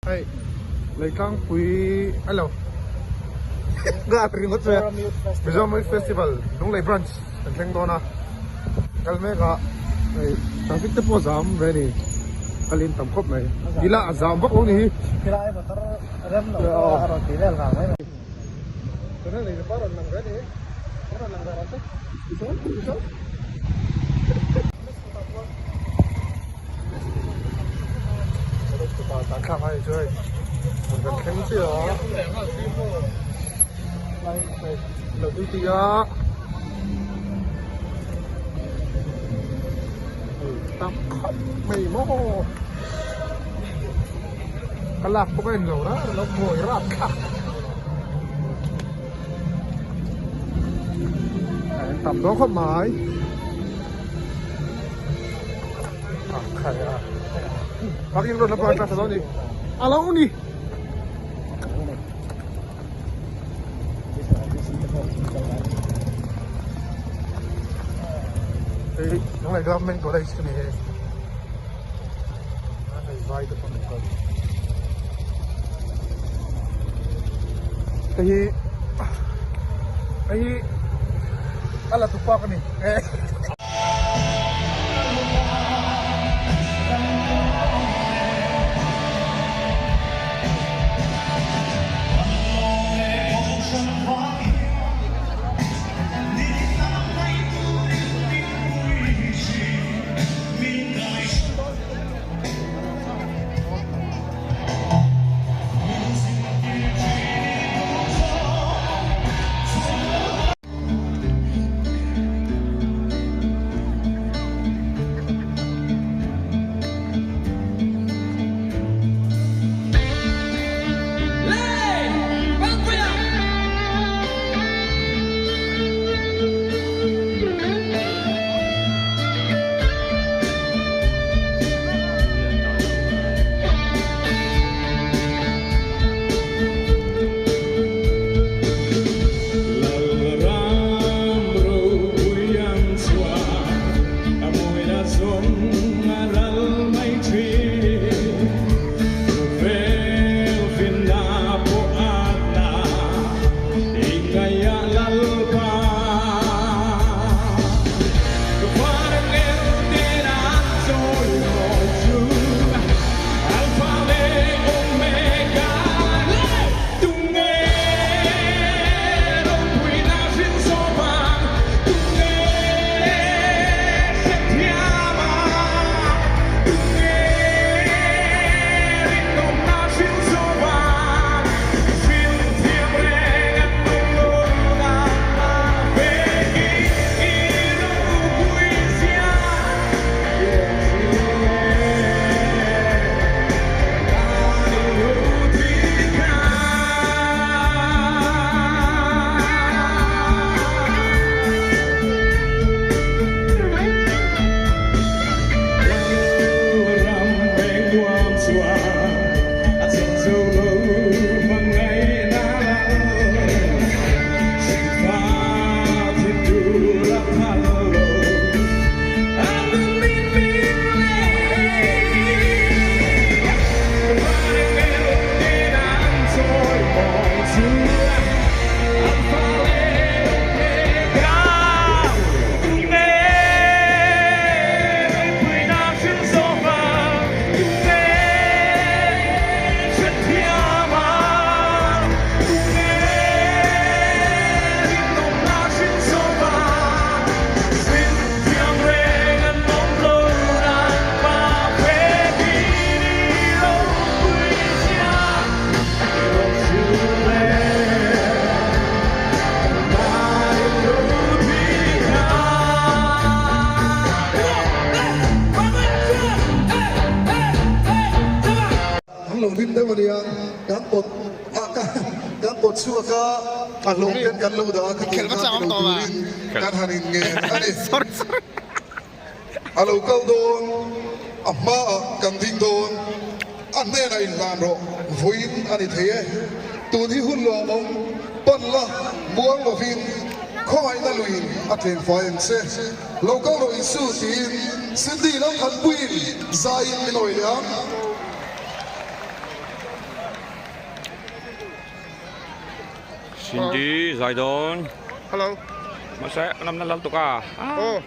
Hei Leitlangpui a lo nghal ringawt mai a, Mizoram Youth Festival Lunglei Branch kan thleng dawn a, kal mek a hei traffic te pawh a zam ve a ni, kal in tam khawp mai, ila a zam vak lo a ni hi. Khilai motor rem lo pawh a rawn tih vel vang mai mai. Tuna lei pa rawn lang ve a ni, a rawn lang ve rawh se, tichuan tichuan. Ka lak pawh ka en lo rah lo buai rapthlak. An tam dawn khawp mai. A khai a. Parking road lampang atang a ni. A lo ni. Hei Lunglei Government College ka ni hei. Hei vai te pawh an kal. Hei hi hei hi a la tupa ka ni. An lo hlim deuh a nia, kan pawt a kan pawt chhuak a, a hlawm ten kan lo dah a, khatiang kha ti lo turin kan han in ngen a ni. A lo kal dawn, a hmaah kan ding dawn, a hnenah inhlan rawh, vawiin a ni thei e. Tun hi hun lawmawm pan la muang lovin khawngaihna luiin a tleng fai ang che. Lo kal rawh Isu tiin Cindy lo khatpuiin zaiin min awih leh ang. Cindy zai dawn. Hello. Mahse lamna lal tuk a. Aw.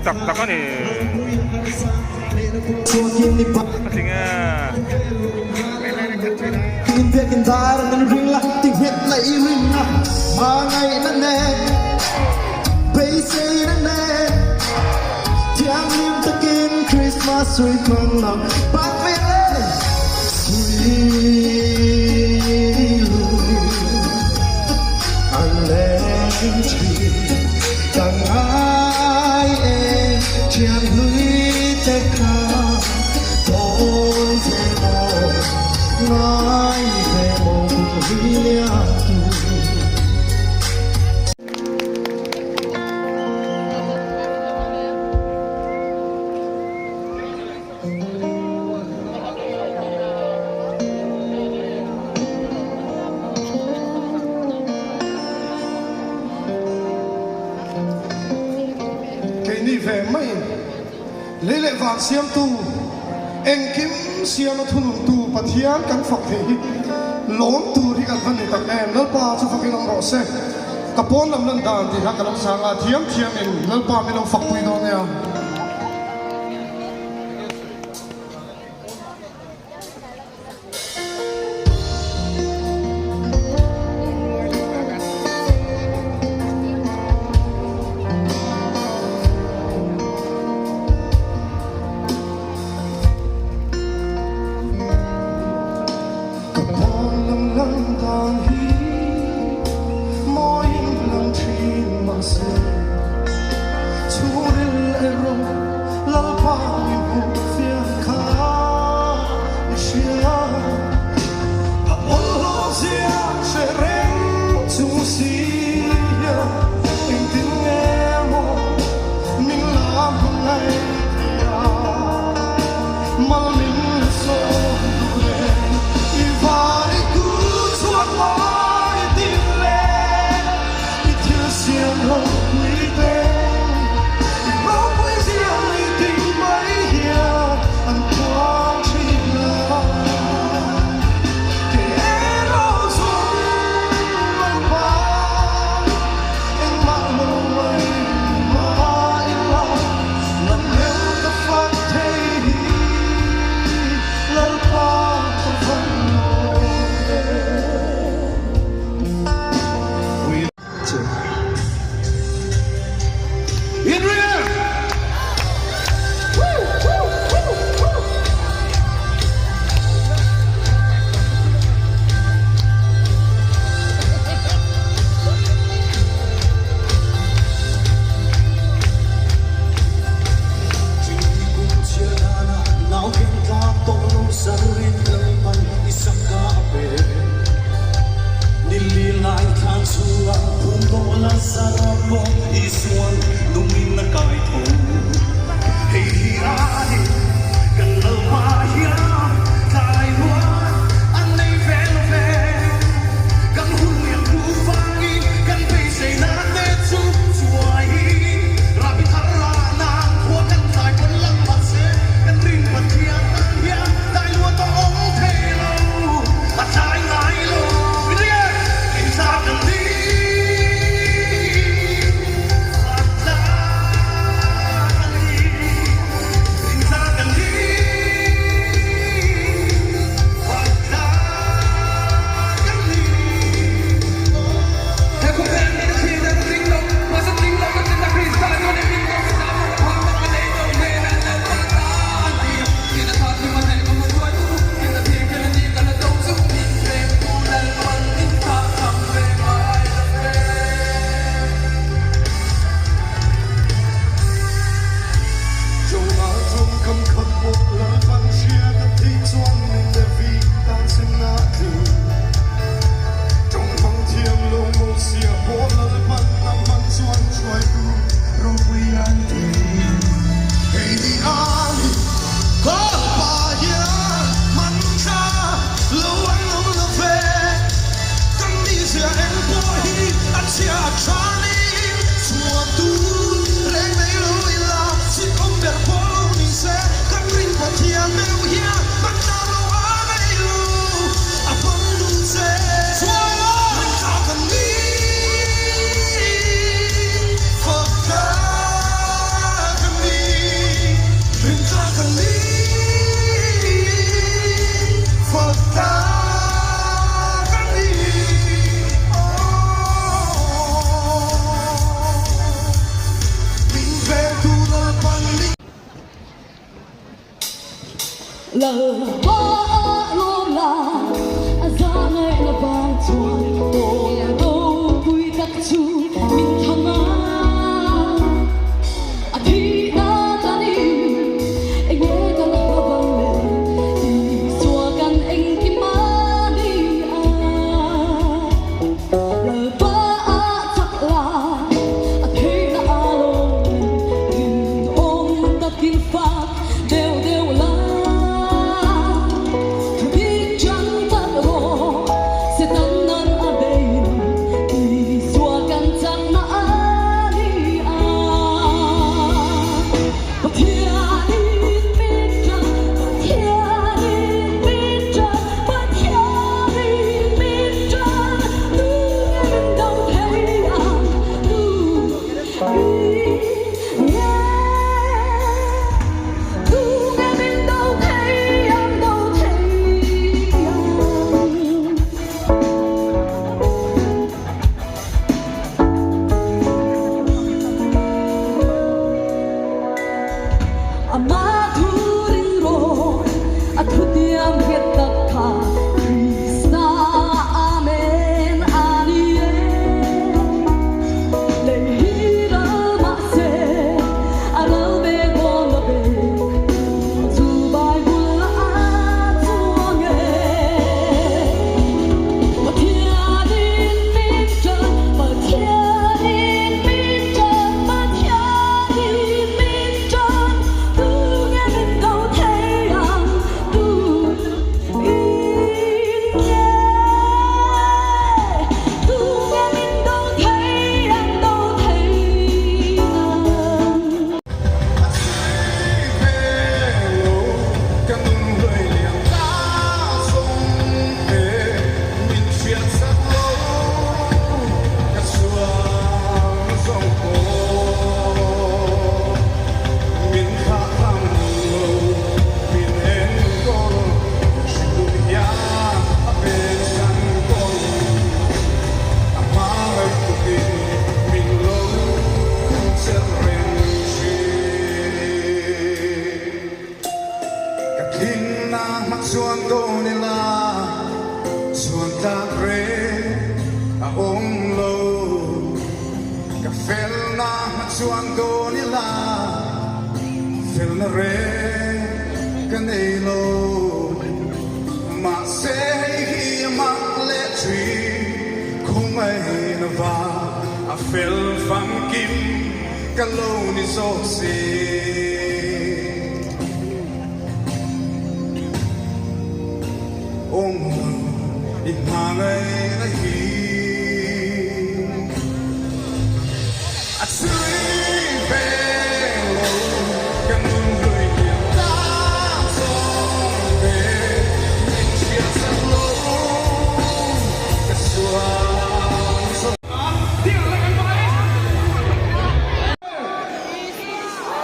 Tak tak a ni. A tling e. Keini ve maiin lei leh van siamtu, engkim siama thununtu Pathian kan fak thei hi lawm tur hi kan va ni tak em? Lalpa chu fakin awm rawh se. Ka pawn lam lan dan tih kha ka lo chang a, thiam thiamin Lalpa min lo fakpui dawn nia. Ka pawn lam lan dan hi mawiin lang thin mahse chhungril erawh.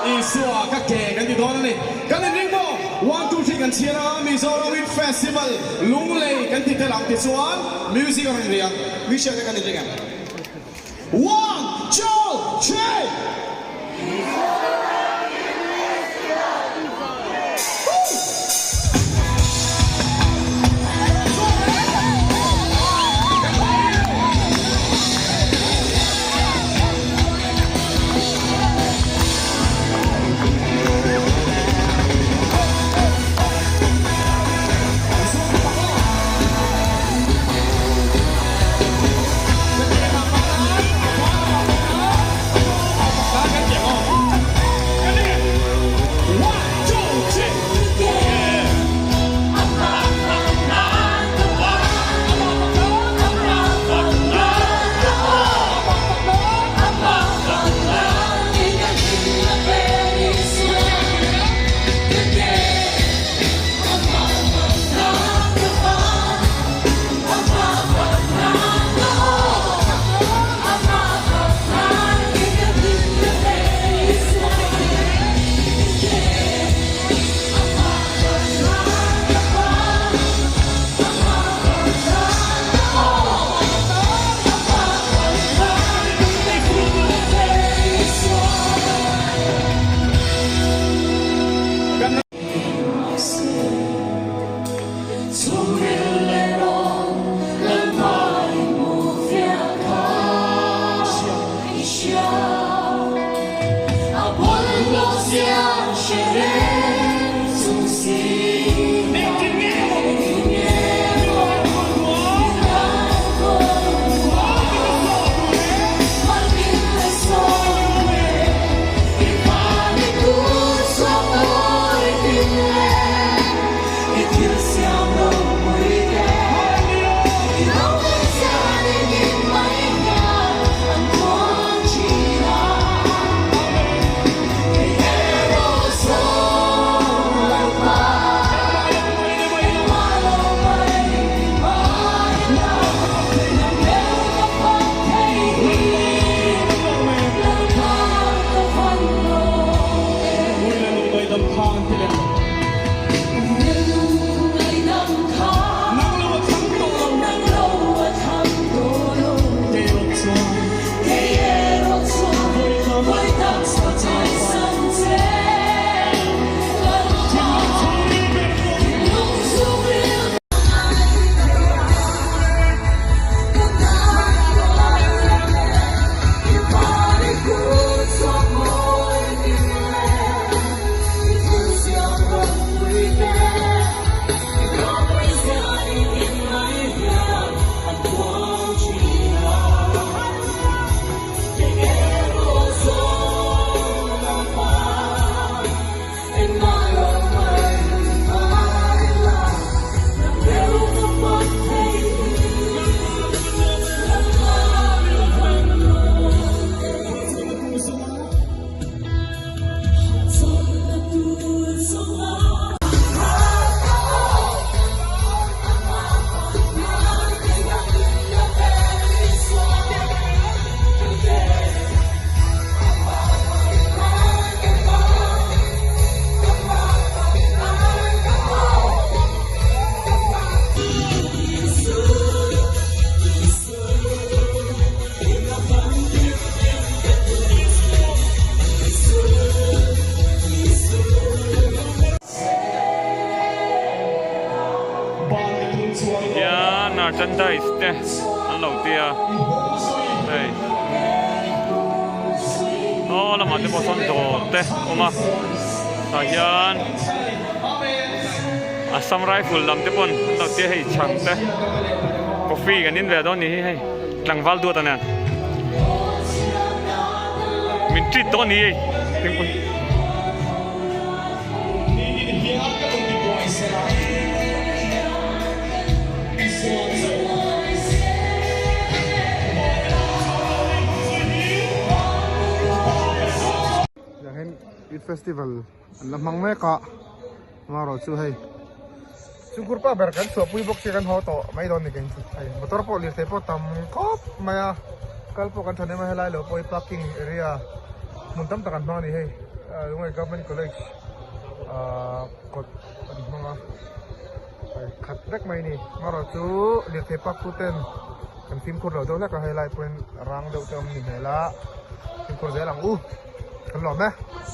Isua ka ke kan ti dawn a ni. Kan inring maw? One two three kan chhiar a, Mizoram Youth Festival Lunglei kan ti tel ang tichuan music a rawn ri ang. Michelle te kan inring em? One two three! Hian merchandise te an lo tia hei aw lamah te pawh sawn dawr te a awm a tah hian Assam rifle lam te pawn an lo tia hei chhang te coffee kan in ve dawn ni hi hei tlangval duat a nen min treat dawn ni hei thingpui. Tiang hian youth festival an la hmang mek a amaherawh chu hei chungkur pa ber kan chhuahpui bawk sia kan haw tawh mai dawn ni keng chu hei motor pawh lirthei pawh tam khawp mai a kal pawh kan tha nem a helai lo pawh hi parking area hmun tam tak an hmang a ni hei Lunglei government college ahh kawt an hmang a hei khat vek mai a ni amaherawh chu lirthei park tu ten kan fimkhur lo deuh hlek a helai pawhin rang deuh te a awm ni hmel a fimkhur zel ang u kan lawm e.